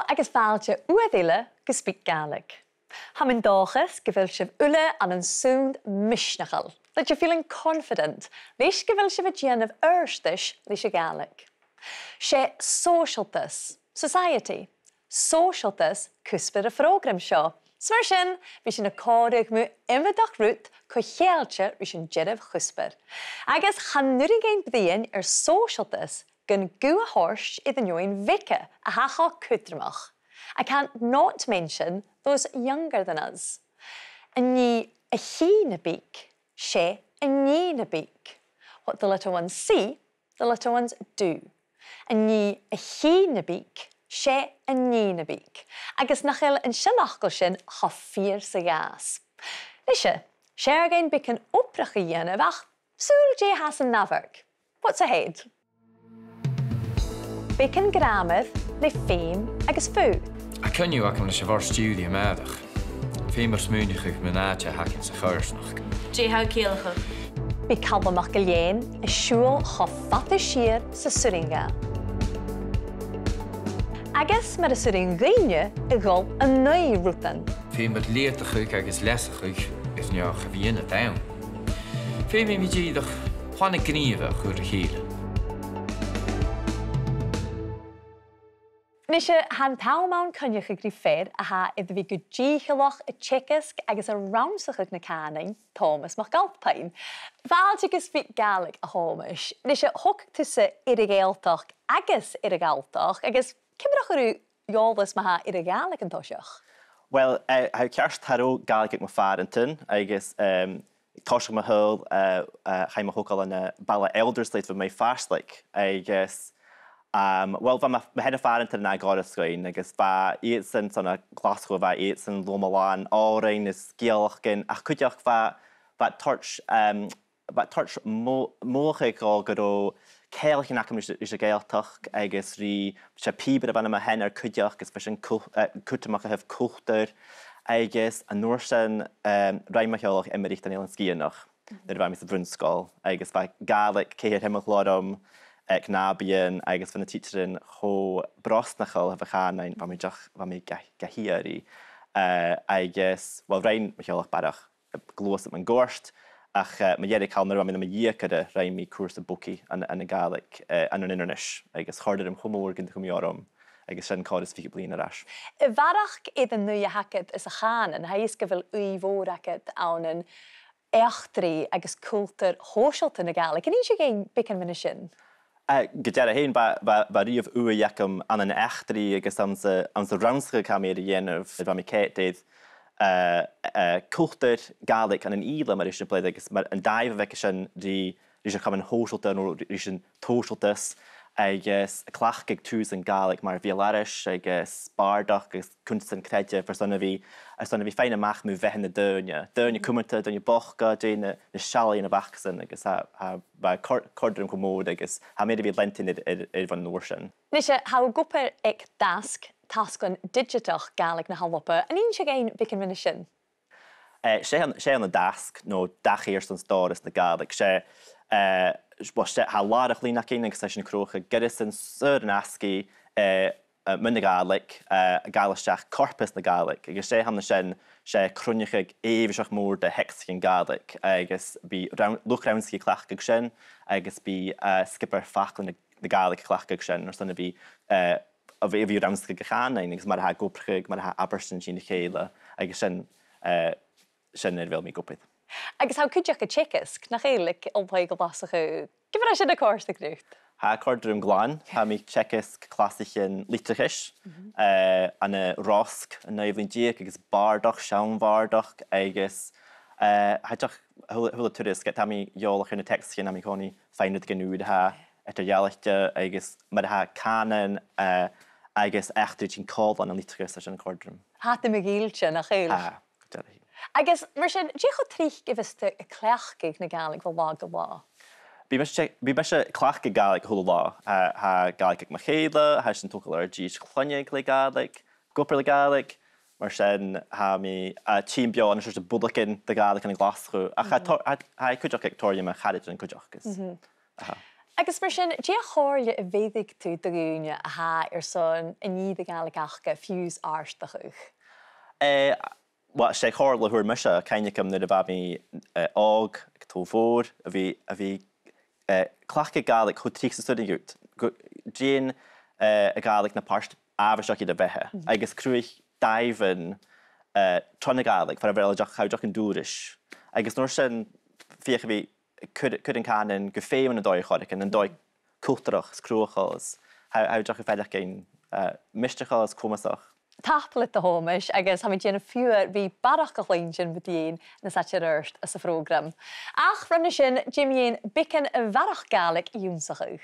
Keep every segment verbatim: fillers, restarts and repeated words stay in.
Agus fàilte uair eile gu SpeakGaelic. Tha mi an dòchas gu bheil sibh uile ann an sunnd misneachail, that you're feeling confident, leis gu bheil sibh a' dèanamh adhartas leis a' Ghàidhlig. 'S e sòisealtas, society, sòisealtas cuspair a' phrògraim seo. 'S mar sin, bidh sinn a' còmhradh mu iomadach rud co-cheangailte ris an dearbh chuspair. Agus chan urrainn dhuinn bruidhinn air sòisealtas gun guth a thoirt air an fheadhainn bheaga a tha cho cudromach. I can't not mention those younger than us. An nì a chì na beag, 's e an nì na beag. What the little ones see, the little ones do. An nì a chì na beag, 's e an nì na beag. Agus nach eil an seanfhacal sin cho fìor 's a ghabhas. Nise, 's fheàrr dhuinn beagan obrach a dhèanamh, ach sùil dè tha san amharc. What's ahead? Beagan gràmair le Feum agus Faoad. Tha coinneamh agam leis a' bhòrd-stiùiridh a-màireach. Feumar smaoineachadh mun àite a th' againn sa choimhearsnachd. Dè tha thu a' ciallachadh? Bidh Calum MacIlleathain a' siubhal cho fada siar 's as urrainn dha. Agus mar as urrainn dhuinne a dhol a n-aghaidh rudan. Feumar leudachadh agus leasachadh air neo cha bhi ionad ann. Feumaidh mi dìreach plana gnìomhach a chur ri chèile. Nise, tha an t-àm ann coinneachadh ri fear a tha air a bhith gu dìcheallach a' teagasg agus a' rannsachadh na cànain, Tòmas MacAlpain. Fàilte gu SpeakGaelic, a Thòmais. Nise, thogadh tusa air a' Ghàidhealtachd agus air a' Ghalltachd, agus ciamar a chuir thu eòlas ma-thà air a' Ghàidhlig an toiseach? Well, eh, tha e ceart, cha robh Gàidhlig aig mo phàrantan, agus, em, toiseach mo shaoghal, eh, eh, chaidh mo thogail ann am baile Elderslie, bho Mhaghfairslaig, agus, um, well, bha mo, mo sheanair phàrantan an ath-ghoireas dhuinn, agus bha iadsan son a' Ghlaschu, bha iadsan loma-làn òrain is sgeulachdan, ach cuideachd bha, bha toirt, um, bha toirt mo-, mothachadh dhomh gun robh ceanglaichean agam ris, ris a' Ghàidhealtachd agus ri, 's e pìobaire a bh' ann am mo sheanair cuideachd, agus bha sin cul-, eh, cudromach a thaobh cultar, agus an uair sin, em, rinn mo theaghlach iomradh dhan Eilean Sgitheanach nuair a bha mi sa bhun-sgoil, agus bha Gàidhlig ceithir thimcheall orm aig nàbaidhean, agus bha na tidsearan cho brosnachail a thaobh a' chànain, bha mi dìreach, bha mi ga, ga h-iarraidh. Eh, agus, well, rinn mo theaghlach barrachd gluasad mun cuairt, ach, eh, mu dheireadh thall, nuair a bha mi nam dheugaire, rinn mi cùrsa bogaidh ann, ann an Gàidhlig, eh, ann an Inbhir Nis, agus chòrd e rium cho mòr gun do chùm mi orm, agus sin còrr is fichead bliadhna air ais. A bharrachd air an ùidh a th' agad anns a' chànan, tha fhios gu bheil ùidh mhòr agad ann an eachdraidh agus cultar shòisealta na Gàidhlig. An inns thu dhuinn beagan mu dheidhinn sin? Eh, gu dearbh fhèin, bha, bha, bha riamh ùidh agam ann an eachdraidh agus anns a', anns an rannsachadh a bha mi air a dhèanamh, bha mi a' coimhead air, eh, eh, cultar Gàidhlig ann an Ìle, mar eisimpleir, agus mar an dàimh a bh' aige sin ri, ris a' chomann shòisealta no ris an t-sòisealtas, agus a' cleachdadh tùsan Gàidhlig mar bheul-aithris agus bàrdachd agus cunntasan creidimh airson a bhith, airson a bhith a' faighinn a-mach mu bheatha nan daoine. Daoine cumanta, daoine bochda, dè na, na seallaidhean a bh' acasan, agus tha, tha, bha e còrd, còrd rium cho mòr, agus tha mi air a bhith a' leantainn air, air, air bhon uair sin. Nise, tha thu ag obair aig Dasg, Tasglann Didseatach Gàidhlig na h-Alba. An inns thu dhuinn beagan mu dheidhinn sin? Eh, 's e an, 's e an Dasg, no Dachaigh airson Stòras na Gàidhlig. 'S e, eh, s-, well, 's e, tha làrach-lìn againn agus tha sinn a' cruthachadh goireasan saor-asgaidh, eh, eh, mu na Gàidhlig, eh, a' gabhail a-steach corpas na Gàidhlig. Agus 's e th' ann an sin, 's e cruinneachadh èibhinn mòr de theacsaichean Gàidhlig, agus bidh rann-, luchd-rannsachaidh a' cleachdadh sin, agus bidh, eh, sgiobair faclan na, na Gàidhlig a' cleachdadh sin, airson a bhith, eh, a bhith, a bhith a' rannsachadh a' chànain, agus mar a tha e ag obrachadh, mar a tha abairtean a' tighinn ri chèile, agus sin, eh, sin air a bheil mi ag obair. Agus tha thu cuideachd a' teagasg, nach eil, aig Oilthigh Ghlaschu. Ciamar a tha sin a' còrdadh riut? Tha e a' còrdadh rium glan. Tha mi a' teagasg clasaichean litreachais, eh, ann an rosg an naoidheamh linn deug agus bàrdachd, seann bhàrdachd, agus, eh, tha dìreach a h-uile, a h-uile turas, ged a tha mi eòlach air na teacsaichean, tha mi an-còmhnaidh a' faighinn rudeigin ùr a tha eadar-dhealaichte agus mar a tha cànan, eh, agus eachdraidh a' tighinn còmhla ann an litreachas, tha sin a' còrdadh rium. Tha iad mì-ghillte, nach eil? Tha, gu dearbh. Agus mar sin, dè cho tric a bhios tu a' cleachdadh na Gàidhlig bho là gu là? Bidh mise, bidh mise a' cleachdadh Gàidhlig a h-uile là. Tha, tha Gàidhlig aig mo chèile, tha sinn a' togail ar dithis chloinne le Gàidhlig, ag obair le Gàidhlig, mar sin tha mi, eh, a' tighinn beò ann an seòrsa bolagan de Ghàidhlig ann an Glaschu. Ach tha, tha, tha e cuideachd aig tòrr dhe mo charaidean cuideachd, agus, aha. Agus mar sin, dè a' chomhairle a bheireadh tu do dhaoine a tha airson an nì de Ghàidhlig aca fiù 's àrdachadh? Eh, well, 's e a' chomhairle a fhuair mise, cuimhnichibh, nuair a bha mi, eh, òg, aig tòrr mòr, a bhith, a bhith, eh, cleachdadh Gàidhlig cho tric 's as urrainn dhut. Gu, dèan, eh, a' Ghàidhlig na pàirt àbhaisteach de do bheatha. Mhm. Agus cruthachadh dàimhean, eh, tron a' Ghàidhlig, far a bheil e deach, tha e deach an dùrachd. Agus an uair sin, feuch a bhith cur, cur an cànain gu feum nan dòigh air choreigin, nan dòigh cultarach is cruthachail is tha, tha e deach a' faireachdainn, eh, mistreachail is comasach. Tapadh leat, a Thòmais, agus tha mi a' dèanamh fiughair ri barrachd a chluinntinn mu dheidhinn nas fhaide air adhart sa phrògram. Ach roimhe sin, dè mu dheidhinn beagan a bharrachd Gàidhlig ionnsachadh?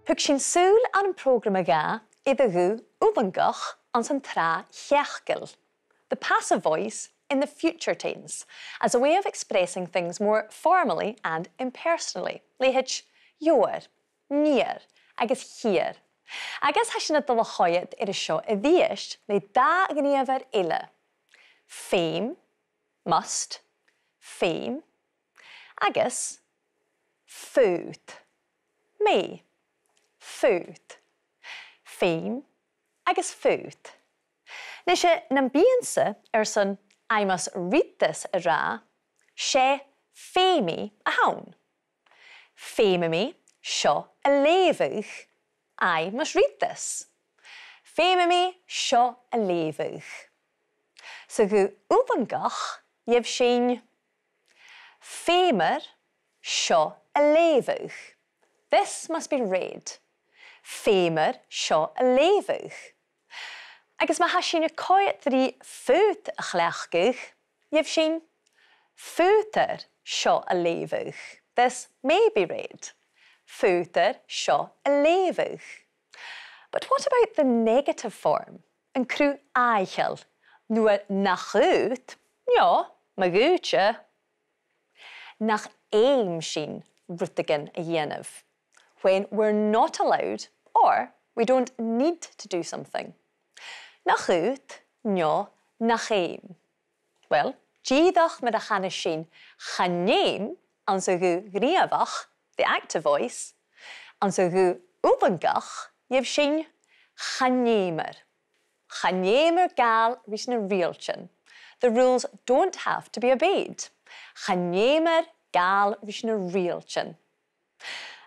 Thug sinn sùil ann am prògram a dhà air a' ghuth fhulangach anns an tràth-chearcaill. The passive voice in the future tense, as a way of expressing things more formally and impersonally. Leithid, gheibhear, nighear agus chìthear. Agus tha sinn a' dol a choimhead air a seo a-rithist le dà ghnìomhair eile. Feum, must, feum, agus faod, may, faod. Feum agus faod. Nise, nam bithinn-sa airson I must read this a ràdh, 's e feumaidh a th' ann. Feumaidh mi seo a leughadh, I must read this. Feumaidh mi seo a leughadh. Sa ghuth fhulangach, gheibh sinn: Feumar seo a leughadh. This must be read. Feumar seo a leughadh. Agus ma tha sinn a' coimhead ri faod a chleachdadh, gheibh sinn: Faodar seo a leughadh. This may be read. Faodar seo a leughadh. But what about the negative form? An cruth-fhaiceall, nuair nach fhaod, no ma dh'fhaodte, nach fheum sinn rudeigin a dhèanamh. When we're not allowed or we don't need to do something. Nach fhaod, no nach fheum. Well, dìreach mar a chanas sinn chan fheum anns a' ghuth ghnìomhach, the active voice, anns a' ghuth fhulangach, gheibh sinn chan fheumar. Chan fheumar gabhail ris na riaghailtean. The rules don't have to be obeyed. Chan fheumar gabhail ris na riaghailtean.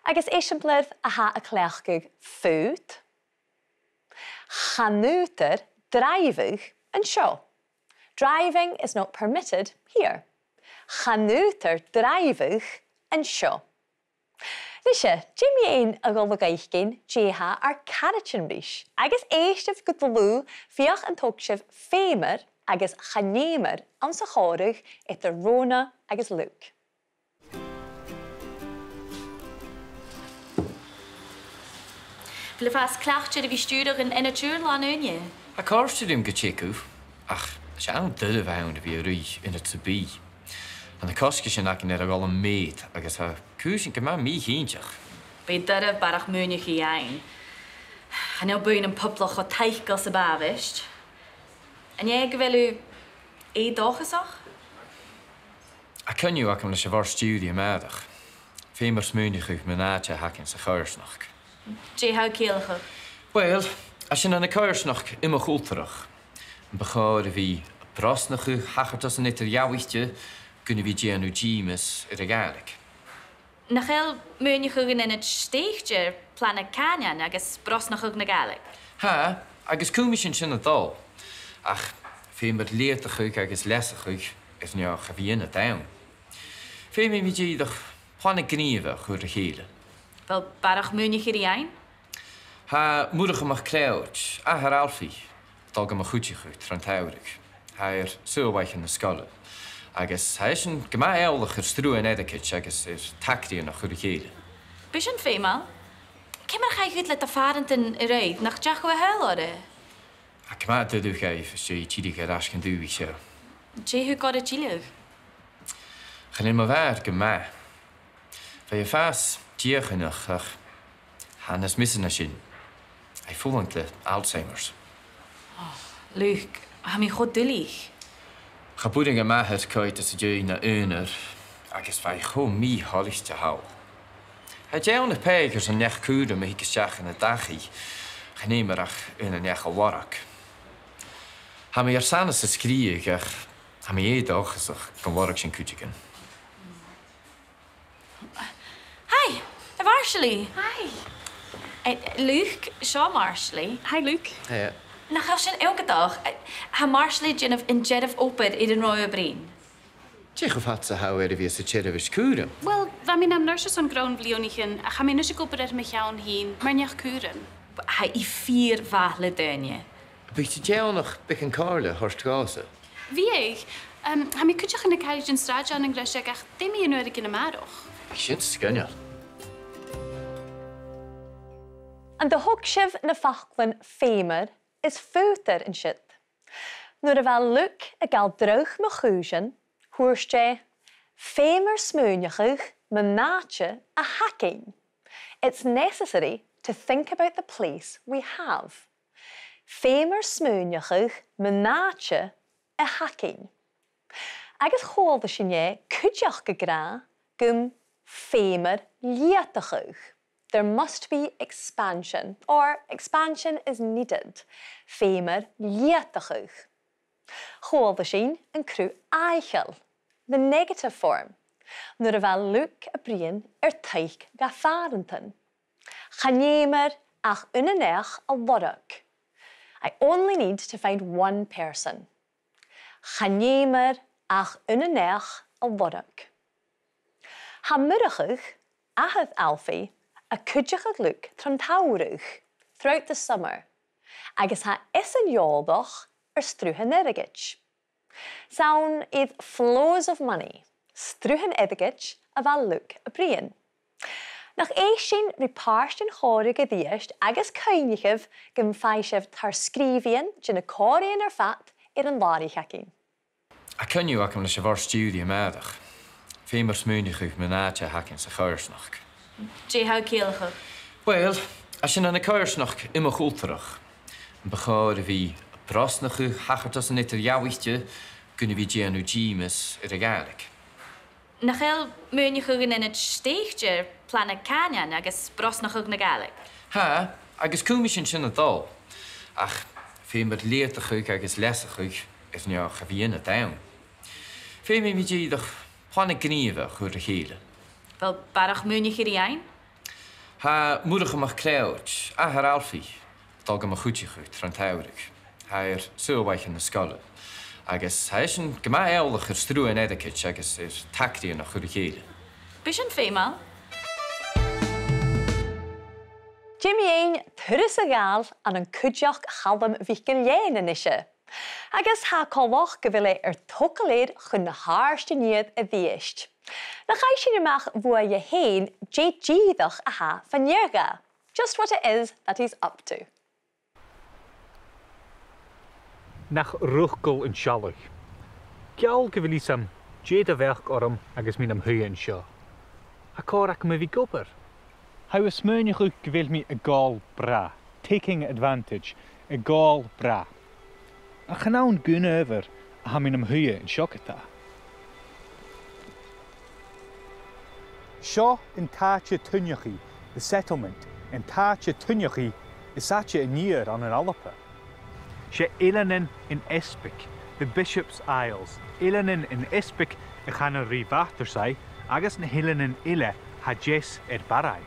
Agus eisimpleir a tha a' cleachdadh faod: Chan fhaodar dràibheadh an seo. Driving is not permitted here. Chan fhaodar dràibheadh an seo. Nise, dè mu dheidhinn a dhol a dh'fhaicinn dè tha ar caraidean ris, agus èistibh gu dlùth feuch an tog sibh feumar agus chan fheumar anns a' chòmhradh eadar Rona agus Luke. A bheil thu a' fàs cleachdte ri bhith a' stiùireadh an ionadair Ùr Là an Ùine? Tha e a' còrdadh rium gu teagamh, ach 's e àm doirbh a th' ann a bhith a' ruith ionad sam bith. Tha na cosgaisean againn air a dhol am meud agus tha cùisean gu math mì-chinnteach. B' e doirbh barrachd maoineachaidh fhaighinn. Chan eil buidheann nam Phoblach cho taiceil 's a b' àbhaist. An e gu bheil thu eu-dòchasach? Tha coinneamh agam leis a' bhòrd-stiùiridh a-màireach. Feumar smaoineachadh mun àite a th' againn sa choimhearsnachd. Dè tha thu a' ciallachadh? Uill, tha sinn ann an coimhearsnachd iomachaidh, cultarach, am bu chòir a bhith a' brosnachadh tachartasan eadar-dhealaichte gun a bhith a' dèanamh dìmeas air a' Ghàidhlig. Nach eil maoineachadh an ionaid stèidhichte air planadh cànain agus brosnachadh na Gàidhlig? Tha, agus cumaidh sinn sin a' dol. Ach feumar leudachadh agus leasachadh air neo cha bhi ionad ann. Feumaidh mi dìreach planadh gnìomhach a chur ri chèile. A bheil barrachd maoineachaidh ri fhaighinn? Tha Murchadh MacLeòid, athair Alfie, a' dol gam chuideachadh tron t-samhradh. Tha e air saor-làithean na sgoile. Agus tha esan gu math eòlach air sruth an airgid agus air tacraidhean a chur ri chèile. Bidh sin feumail. Ciamar a chaidh dhut le do phàrantan a-raoir? Nach deach thu a thadhal orra? Tha e gu math doirbh dhaibh às dèidh tilleadh air ais dhan dùthaich seo. Dè thug orra tilleadh? Chan eil mo mhàthair gu math. Bha i a' fàs deuchainneach ach tha i nas miosa na sin. Tha i a' fulang le Alzheimer's. Luke, tha mi cho duilich. Cha b' urrainn dham athair coimhead às an dèidh na aonar, agus bha i cho mì-thoilichte thall. Tha e deònach pàigheadh airson neach-cùraim a thig a-steach dhan dachaigh, chan fheumar ach aon neach a lorg. Tha mi air sanas a sgrìobhadh, ach tha mi dòchasach gun lorg sinn cuideigin. Hi, a Mharsaili. Hi. Eh, Luke, seo Marsaili. Hi, Luke. Hiya. Nach eil sin iongantach? Eh, tha Marsaili a' dèanamh an dearbh obair air an robh thu a' bruidhinn. Dè cho fada 's a tha thu air a bhith sa t-seirbheis chùraim? Well, bha mi nam nurse airson grunn bhliadhnaichean, ach tha mi a-nis ag obair air mo cheann fhìn mar neach-cùraim. Tha i fìor mhath le daoine. Am biodh tu deònach beagan comhairle a thoirt dhòmhsa? Bhiodh, um, tha mi cuideachd ann an caraid an sràid ann an Glaschu, ach dè mu dheidhinn uair a thìde a-màireach? Bidh sin sgoinneil. An do thog sibh na faclan feumar is faodar an siud? Nuair a bha Luke a' gabhail dragh mu chùisean, thuirt e, "Feumar smaoineachadh mun àite a th' againn." It's necessary to think about the place we have. Feumar smaoineachadh mun àite a th' againn. Agus chuala sinn e cuideachd ag ràdh gum feumar leudachadh. There must be expansion, or expansion is needed. Feumar leudachadh. Chuala sinn an cruth-fhaiceall, the negative form, nuair a bha Luke a' bruidhinn air taic dha phàrantan. Chan fheumar ach aon neach a lorg. I only need to find one person. Chan fheumar ach aon neach a lorg. Tha Murchadh, athair Alfie, a' cuideachadh Luke tron t-samhradh, throughout the summer, agus tha esan eòlach air sruthan airgid. 'S ann air flows of money, sruthan airgid, a bha Luke a' bruidhinn. Nach èist sinn ri pàirt den chòmhradh a-rithist agus cuimhnichibh gum faigh sibh tar-sgrìobhaidhean de na còmhraidhean air fad air an làraich againn. Tha coinneamh agam leis a' bhòrd-stiùiridh a-màireach. Feumar smaoineachadh mun àite a th' againn sa choimhearsnachd. Dè tha thu a' ciallachadh? Uill, tha sinn ann an coimhearsnachd iomacultarach. Am bu chòir a bhith a' brosnachadh tachartasan eadar-dhealaichte gun a bhith a' dèanamh dìmeas air a' Ghàidhlig? Nach eil maoineachadh an Ionaid Stèidhichte air planadh càineadh agus brosnachadh na Gàidhlig? Tha, agus cumaidh sinn sin a' dol. Ach feumar leudachadh agus leasachadh air neo cha bhi ionad ann. Feumaidh mi dìreach planadh gnìomhach a chur ri chèile. A bheil barrachd maoineachaidh ri fhaighinn? Tha Murchadh MacLeòid, athair Alfie, a' dol gam chuideachadh tron t-samhradh. Tha e air saor-làithean na sgoile. Agus tha esan gu math eòlach air sruthan airgid agus air tagraidhean a chur ri chèile. Bidh sin feumail. Dè mu dheidhinn turas a ghabhail ann an cuideachd Chaluim MhicIllEathain a-nise? Agus tha coltach gu bheil e air togail air chun na h-àirde an iar a-rithist. Nach fhaigh sinn a-mach bhuaithe fhèin dè dìreach a tha fa-near dha. Just what it is that he's up to. Nach rùchdail an sealladh. Geall gu bheil fhios agam dè do bheachd orm agus mi nam shuidhe an seo. Tha còir agam a bhith ag obair. Tha thu a' smaoineachadh gu bheil mi a' gabhail brath, taking advantage, a' gabhail brath. Ach chan ann gun adhbhar a tha mi nam shuidhe an seo ge-tà. Seo an t-àite tuineachaidh, the settlement, an t-àite tuineachaidh as fhaide an iar ann an Alba. 'S e Eileanan an Easbaig, the Bishop's Isles, Eileanan an Easbaig a chanas ri Bhatarsaigh agus na h-eileanan eile tha deas air Barraigh.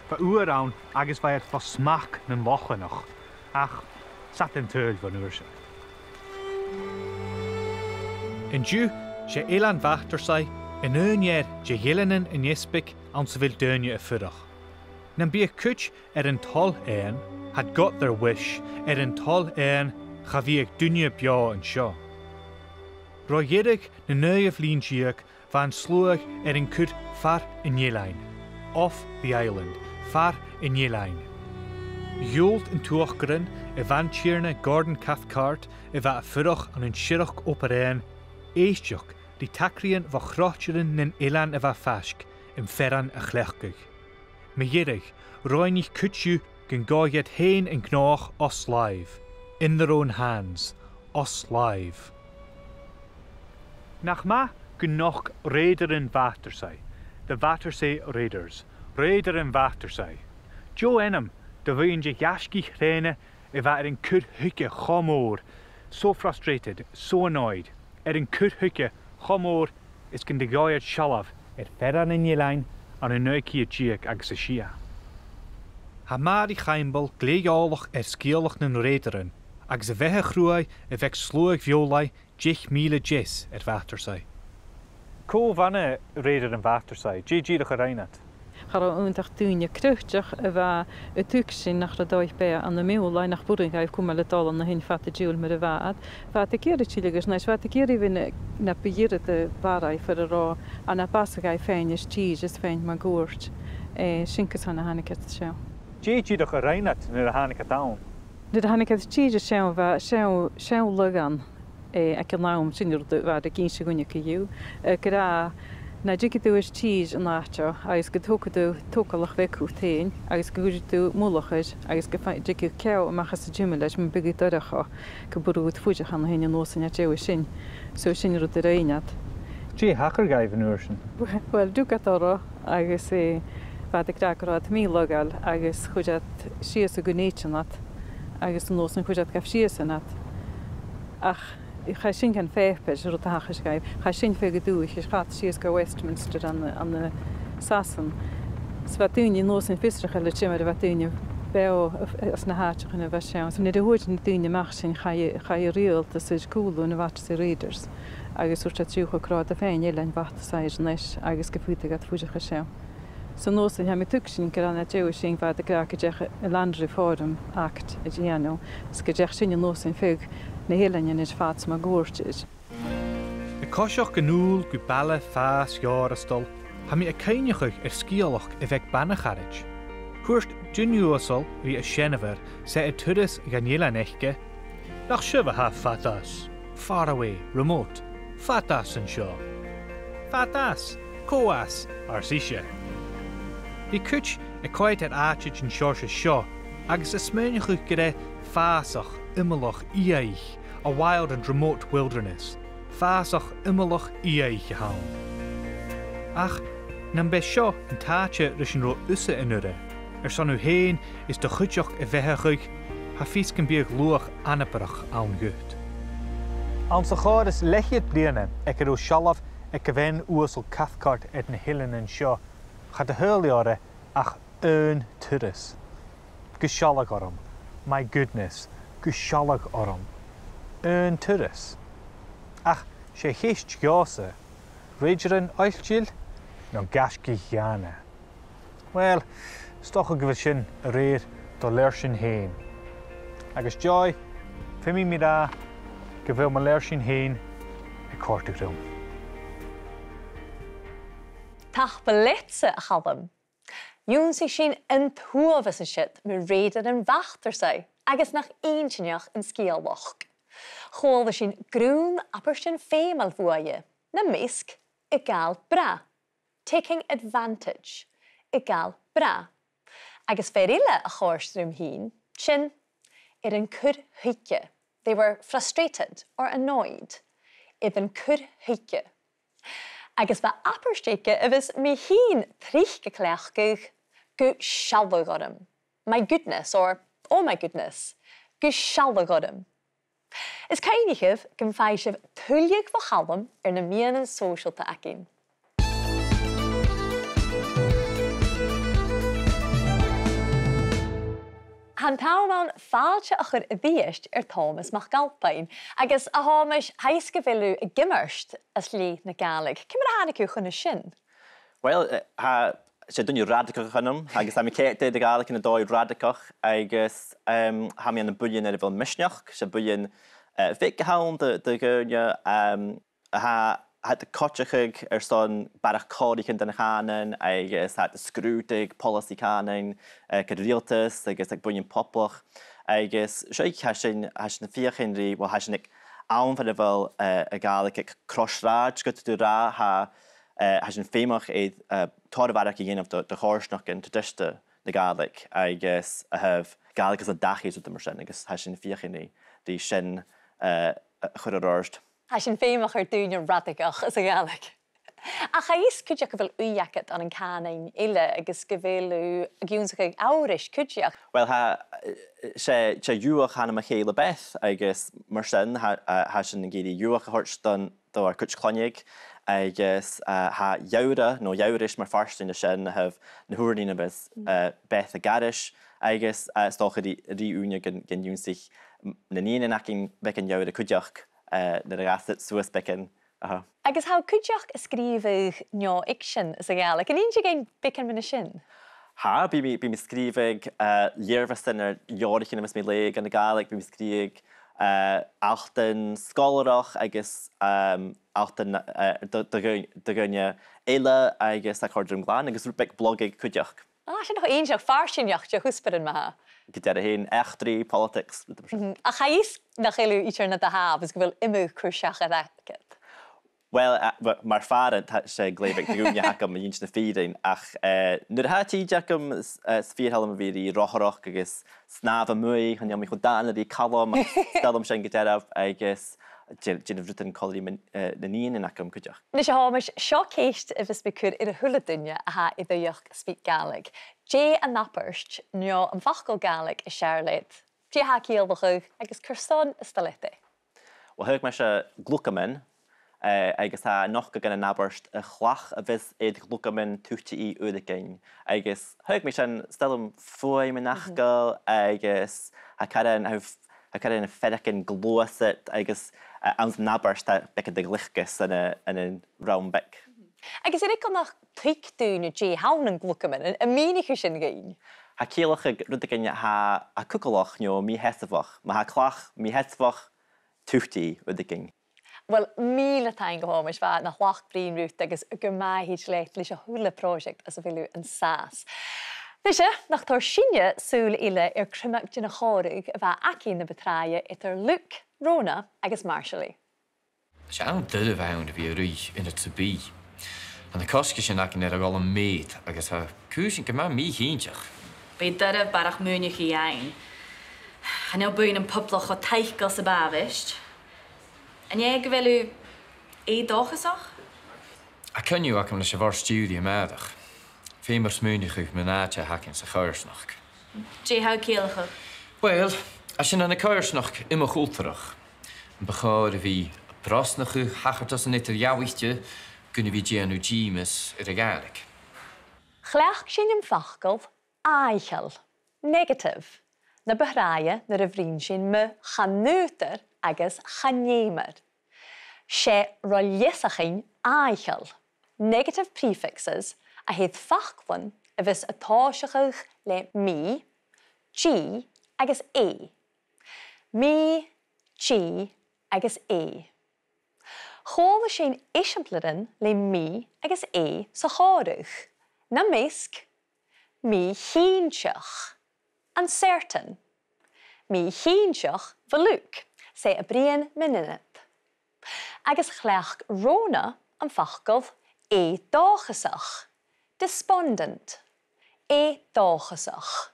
Bha uair ann agus bha iad fo smachd nan Lochlannach, ach 's iad an t-saoghal bhon uair sin. An-diugh, 's e Eilean Bhatarsaigh an aon fhear de dh'eileanan an Easbaig anns a bheil daoine a' fuireach. Nam biodh cuid air an toil fhaighinn, had got their wish, air an toil fhaighinn, cha bhiodh duine beò an seo. Ro dheireadh na naoidheamh linn deug, bha an sluagh air an cur far an eilein, off the island, far an eilein. Dhiùlt an t-uachdaran, a' Bhantiarna Gordon Cathcart, a bha a' fuireach ann an Siorrachd Obar Dheathain, èisteachd ri tagraidhean bho chroitearan nan eilean a bha faisg, am fearann a chleachdadh. Mu dheireadh, roghnaich cuid dhiubh gun gabhadh iad fhèin an gnothach os làimh, in their own hands, os làimh. Nach math gun nochd Rèideirean Bhatarsaigh, the Battersea Raiders, Rèideirean Bhatarsaigh. Deagh ainm do bhuidheann de ghaisgich thrèana a bha air an cur thuige cho mòr, so frustrated, so annoyed, air an cur thuige cho mòr is gun do ghabh iad sealbh air fearann an eilein ann an naoi ceud deug agus a sia. Tha Màiri Chaimbeul glè eòlach air sgeulachd nan Rèideirean, agus a bheatha chruaidh a bh' aig sluagh Bheòlaidh deich mìle deas air Bhatarsaigh. Cò bh' ann an Rèideirean Bhatarsaigh? Dè dìreach a rinn iad? Cha robh aon ach daoine croiteach a bha a' tuigsinn nach robh dòigh beatha ann am Beòlaidh, nach b' urrainn dhaibh cumail a' dol ann a shin fad an t-siubhail mar a bha iad. Bha iad ag iarraidh tilleadh a-nìos, bha iad ag iarraidh a bhith na, na bu ghiorraidh a bhith far an robh, ann am bàs a ghabh faighinn air tìr is faighinn mun cuairt. Eh, sin carson a thàinig iad an seo. Dè dìreach a rinn iad nuair a thàinig iad ann? Nuair a thàinig iad an tìr an seo, bha seann, seann laghan, eh, aig an àm sin, rud a bha iad ag innse dhuinne co-dhiù, eh, ag ràdh, na tigeadh tu air tìr an àite seo, agus gun togadh tu togalach bheag dhut fhèin, agus gun cuireadh tu mullach air, agus gum fa-, tigeadh ceò a-mach às an t-similear, ma bhiodh tu dorcha, gum b' urrainn dhut fuireach ann a shin an uair sin, a' dèanamh sin. So sin rud a rinn iad. Dè thachair dhaibh an uair sin? Uill, thug iad orra agus, eh, bha iad ag ràdh gun robh iad mì-laghail agus chuir iad sìos a' ghnothach iad agus an uair sin chuir iad gabh sìos an iad. Ach chaidh sin gun phàipear, rud a thachair dhaibh. Chaidh sin feadh an dùthaich, is chaidh iad sìos gu Westminster ann, ann an Sasainn. Is bha daoine an uair sin fiosrachail air sin, mar a bha daoine beò às na h-àiteachan a bha seo. So nuair a thàinig na daoine a-mach sin, chaidh, chaidh an riaghaltas air cùlaibh na Battersea Raiders, agus thuirt iad riutha gun robh iad a' faighinn eilean Bhatarsaigh a-nis agus gum faodadh iad fuireach an seo. So an uair sin, tha mi a' tuigsinn gur ann an dèidh sin, bha iad ag ràdh gun deach an Land Reform Act a dhèanamh, is gun deach sin an uair sin feadh na h-eileanan air fad mun cuairt air. A' coiseachd a-null gu baile fàs ghearastal, tha mi a' cuimhneachadh air sgeulachd a bh' aig bana-charaid. Thuirt duine uasal ri a seanmhair, 's e a' turas dhan eilean aice, "Nach sibh a tha fad às, far away, remote, fad às an seo." "Fad às? Cò às?" ars ise. Bidh cuid a' coimhead air àite den t-seòrsa seo agus a' smaoineachadh gur e fàsach, iomallach, fhiadhaich, a wild and remote wilderness, fàsach, iomallach, fhiadhaich a th' ann. Ach nam b' e seo an t-àite ris an robh thusa an-uiridh, airson thu fhèin is do chuideachd a bheathachadh, tha fios gum biodh luach anabarrach ann dhut. Anns a' chòrr is leth-cheud bliadhna aig an robh sealbh aig a' bhean uasal Cathcart air na h-eileanan seo, cha do shaoil i oirre ach aon turas. Gu sealladh orm. My goodness, gu sealladh orm. Aon turas. Ach 's e a' cheist dhòmhsa, rèideirean oillteil no gaisgich dhàna? Uill, 's dòcha gu bheil sin a rèir do learsainn fhèin. Agus Joy, feumaidh mi ràdh gu bheil mo learsainn fhèin a' còrdadh rium. Tapadh leatsa, a Chaluim. Dh'ionnsaich sinn an t-uabhas an siud mu rèideirean Bhatarsaigh agus nach inntinneach an sgeulachd. Chuala sinn grunn abairtean feumail bhuaithe, nam measg, a' gabhail brath, taking advantage, a' gabhail brath. Agus fear eile a chòrd rium fhìn, sin, air an cur thuige. They were frustrated or annoyed. Air an cur thuige. Agus bha abairt aige a bhios mi fhìn tric a' cleachdadh, gu sealladh orm. My goodness, or oh my goodness. Gu sealladh orm. Is cuimhnichibh gum faigh sibh tuilleadh bho Chaluim air na meadhanan sòisealta againn. Tha an t-àm ann fàilte a chur a-rithist air Tòmas MacAlpine, agus a Thòmais, tha fhios gu bheil thu ag iomairt às leth na Gàidhlig. Ciamar a thàinig thu chun a sin? Uill, eh, tha, 's e duine radaigeach a th' annam, agus tha mi a' coimhead air a' Ghàidhlig ann an dòigh radaigeach, agus, em, tha mi ann am buidheann air a bheil Misneachd, 's e buidheann, eh, bheag a th' ann do, do dhaoine, em, a tha, tha iad a' coiteachadh airson barrachd còraichean dhan chànan, agus tha iad a' sgrùdadh poileasaidh cànain, eh, aig an riaghaltas agus aig buidhnean poblach. Agus seo, tha sinn, tha sinn a' feuchainn ri, uill, tha sinn aig àm far a bheil, eh, a' Ghàidhlig aig crois-shràid, gu bheil thu ag ràdh, tha, eh, tha sinn feumach air, eh, tòrr a bharrachd a dhèanamh do, do choimhearsnachdan traidiseanta na Gàidhlig, agus a thaobh Gàidhlig anns an dachaigh is rudan mar sin, agus tha sinn a' feuchainn ri, ri sin, eh, a chur air adhart. Tha sin feumach air daoine radaigeach sa Ghàidhlig. Ach tha fhios cuideachd gu bheil ùidh agad ann an cànain eile agus gu bheil thu ag ionnsachadh Eabhrais cuideachd. Uill, tha, eh, 's e, 's e Iùdhach a th' ann am mo chèile Beth, agus mar sin, tha, eh, tha sinn ag iarraidh Iùdhach a thoirt don, do ar cuid chloinne, agus, eh, tha Eabhra, no Eabhrais mar phàirt dhen sin, a thaobh na h-ùrnaighean a bhios, eh, Beth ag aithris, agus, eh, 's dòcha ri, ri ùine gun, gun ionnsaich m-, na nigheanan againn beagan Eabhra cuideachd, eh, nuair a dh'fhàsas iad suas beagan. Aha. Agus tha thu cuideachd a' sgrìobhadh neo-fhicsean sa Ghàidhlig. An inns thu dhuinn beagan mu dheidhinn sin? Tha, bidh mi, bidh mi a' sgrìobhadh, eh, lèirmheasan air leabhraichean a bhios mi a' leughadh anns a' Ghàidhlig, bidh mi a' sgrìobhadh, eh, altan sgoilearach agus, ehm, altan, eh, do, do dh'aon-, do dhaoine eile agus tha e a' còrdadh rium glan, agus rud beag blogaidh cuideachd. Ah, sin cho inntinneach, farsaingeachd de chuspairean ma-thà. Gu dearbh fhèin, eachdraidh, politics, rudan mar sin. Mhm. Ach tha fhios nach eil thu idir nad thaobh, is gu bheil iomadh cur-seachad agad. Uill, eh, w-, mar phàrant, tha, 's e glè bheag de dhaoine a th' agam a dh'innseas na fìrinn, ach, eh, nuair a tha tìde agam, 's, eh, 's fìor thoil leam a bhith ri rothaireachd agus snàmh a-muigh, chan eil mi cho dàna ri Calum, ach 's toil leam sin gu dearbh, agus dè-, dèanamh rudan còmhla ri mo, eh, na nigheanan agam cuideachd. Nise, a Thòmais, seo ceist a bhios mi a' cur air a h-uile duine a tha air aoigheachd SpeakGaelic. Dè an abairt neo am facal Gàidhlig as fheàrr leat? Dè tha e a' ciallachadh agus carson as toil leat e? Uill, thagh mise glucaman, eh, agus tha e a' nochdadh gun an abairt a' chlach a bhios air glucaman, tuitidh i uaireigin. Agus thagh mi sin, 's toil leam fuaim an fhacail, agus tha caran, tha, tha caran a' faireachdainn gluasad, agus, eh, anns an abairt tha beagan de ghliocas ann an, ann an rann beag. Agus an e gu nach tuig daoine dè th' ann an glucaman, an, am mìnich thu sin dhuinn? Tha e a' ciallachadh rudeigin a tha, a tha cugallach no mì-sheasmhach. Ma tha clach mì-sheasmhach, tuitidh i uaireigin. Uill, mìle taing, a Thòmais, bha e na thlachd bruidhinn riut agus gu math thèid leat leis a h-uile pròiseact anns a bheil thu an sàs. Nise, nach toir sinne sùil eile air criomag den chòmhradh a bha againn na bu tràithe eadar Luke, Rona agus Marsaili. 'S e àm doirbh a th' ann a bhith a' ruith ann an Dubai. Tha na cosgaisean againn air a dhol am meud agus tha cùisean gu math mì-chinnteach. B' e doirbh barrachd maoineachaidh fhaighinn. Chan eil buidheann am poblacht cho taiceil 's a b' àbhaist. An e gu bheil thu eu-dòchasach? Tha coinneamh agam leis a' bhord-stiùiridh a-màireach. Feumar smaoineachadh mun àite a th' againn sa choimhearsnachd. Dè tha thu a' ciallachadh? Uill, tha sinn ann an coimhearsnachd iomachaidh, am bu chòir a bhith a' brosnachadh tachartasan eadar-dhealaichte gun a bhith a' dèanamh dìmeas air a' Ghàidhlig. Chleachd sinn am facal àicheil, negative, na bu tràithe nuair a bhruidhinn sinn mu chan fhaodar agus chan fheumar. 'S e ro leasachain àicheil, negative prefixes, a th' air faclan a bhios a' tòiseachadh le mì, dì agus è. Mì, dì agus è. Chuala sinn eisimpleirean le mì agus è sa chòmhradh. Nam measg, mì-chinnteach, uncertain. Mì-chinnteach bho Luke, 's e a' bruidhinn mun ionad. Agus chleachd Rona am facal eu-dòchasach, despondent, eu-dòchasach.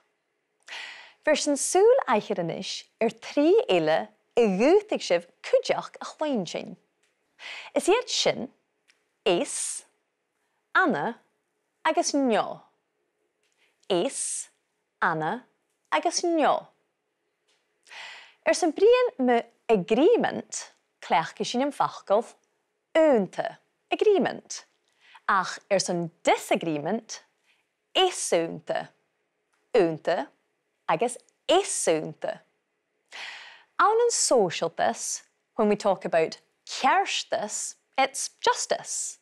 Bheir sinn sùil aithghearr a-nis air trì eile a dh'fhaodadh sibh cuideachd a chluinntinn. Is iad sin is, ann an agus neo. Is, ann an agus neo. Airson bruidhinn mu agreement, cleachdaidh sinn am facal aonta, agreement. Ach airson disagreement, eas-aonta. Aonta agus eas-aonta. Ann an sòisealtas, when we talk about ceartas, it's justice.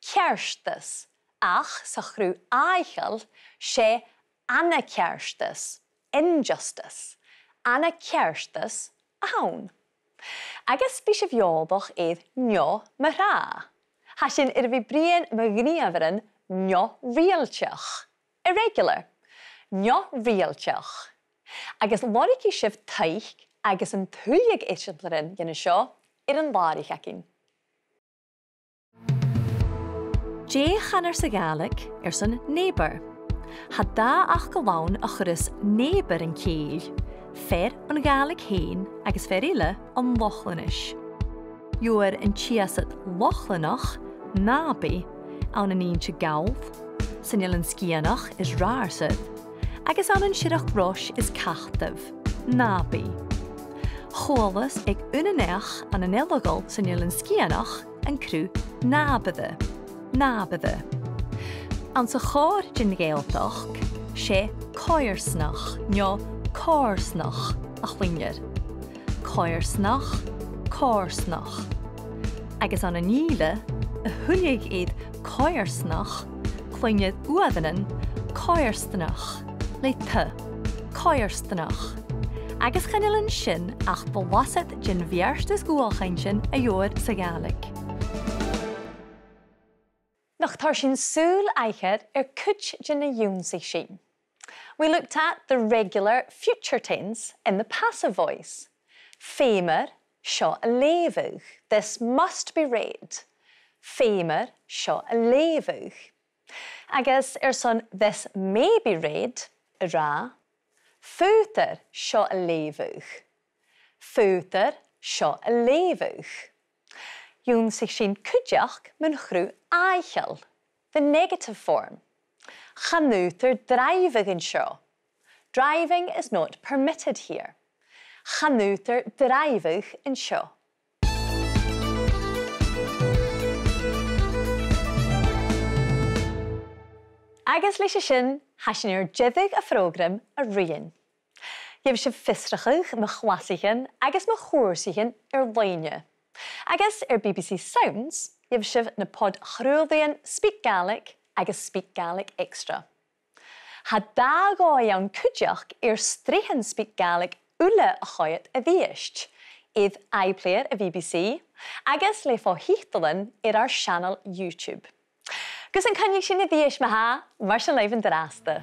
Ceartas. Ach sa chruth àicheil, 's e ana-ceartas, injustice, ana-ceartas a th' ann. Agus bidh sibh eòlach air neo mar-thà. Tha sinn air a bhith a' bruidhinn mu ghnìomhairean neo-riaghailteach, irregular, neo-riaghailteach. Agus lorgaidh sibh taic agus an tuilleadh eisimpleirean dhen seo air an làraich againn. Dè chanar sa Ghàidhlig airson neighbour? Tha dà fhacal ann a chuireas neighbour an cèill, fear an Ghàidhlig fhèin agus fear eile an Lochlannais. Gheibhear an t-iasad Lochlannach, Nàbaidh, ann an Innse Gall, san Eilean Sgitheanach is Ratharsair, agus ann an Siorrachd Rois is Cataibh, Nàbaidh. Chualas aig aon neach ann an Ealaghal san Eilean Sgitheanach an cruth Nàbaire, Nàbaire. Anns a' chòrr den Ghàidhealtachd, 's e coimhearsnach no comharsnach a chluinnear. Coimhearsnach, comharsnach. Agus ann an Ìle, a thuilleadh air coimhearsnach, cluinnear uaireannan coimhearsnach, le T, coimhearsnach. Agus chan eil an sin ach blasad den bheartas dhualchainntean a gheibhear sa Ghàidhlig. Nach toir sinn sùil aithghearr air cuid de na dh'ionnsaich sinn? We looked at the regular future tense and the passive voice. Feumar seo a leughadh, this must be read. Feumar seo a leughadh. Agus airson this may be read, ag ràdh, faodar seo a leughadh. Faodar seo a leughadh. Dh'ionnsaich sinn cuideachd mun chruth fhaiceall, the negative form. Chan fhaodar dràibheadh an seo. Driving is not permitted here. Chan fhaodar dràibheadh an seo. Agus leis a sin, tha sinn air deireadh a' phrògraim a-rithist. Gheibh sibh fiosrachadh mu chlasaichean agus mu chùrsaichean air-loidhne. Agus air B B C Sounds, gheibh sibh na pod-chraolaidhean SpeakGaelic agus SpeakGaelic Extra. Tha dà dhòigh ann cuideachd air sreathan SpeakGaelic uile a choimhead a-rithist, air iPlayer a' B B C agus le fo-thiotalan air ar seanail YouTube. Gus an coinnich sinn a-rithist ma-thà, mar sin leibh an-dràsta.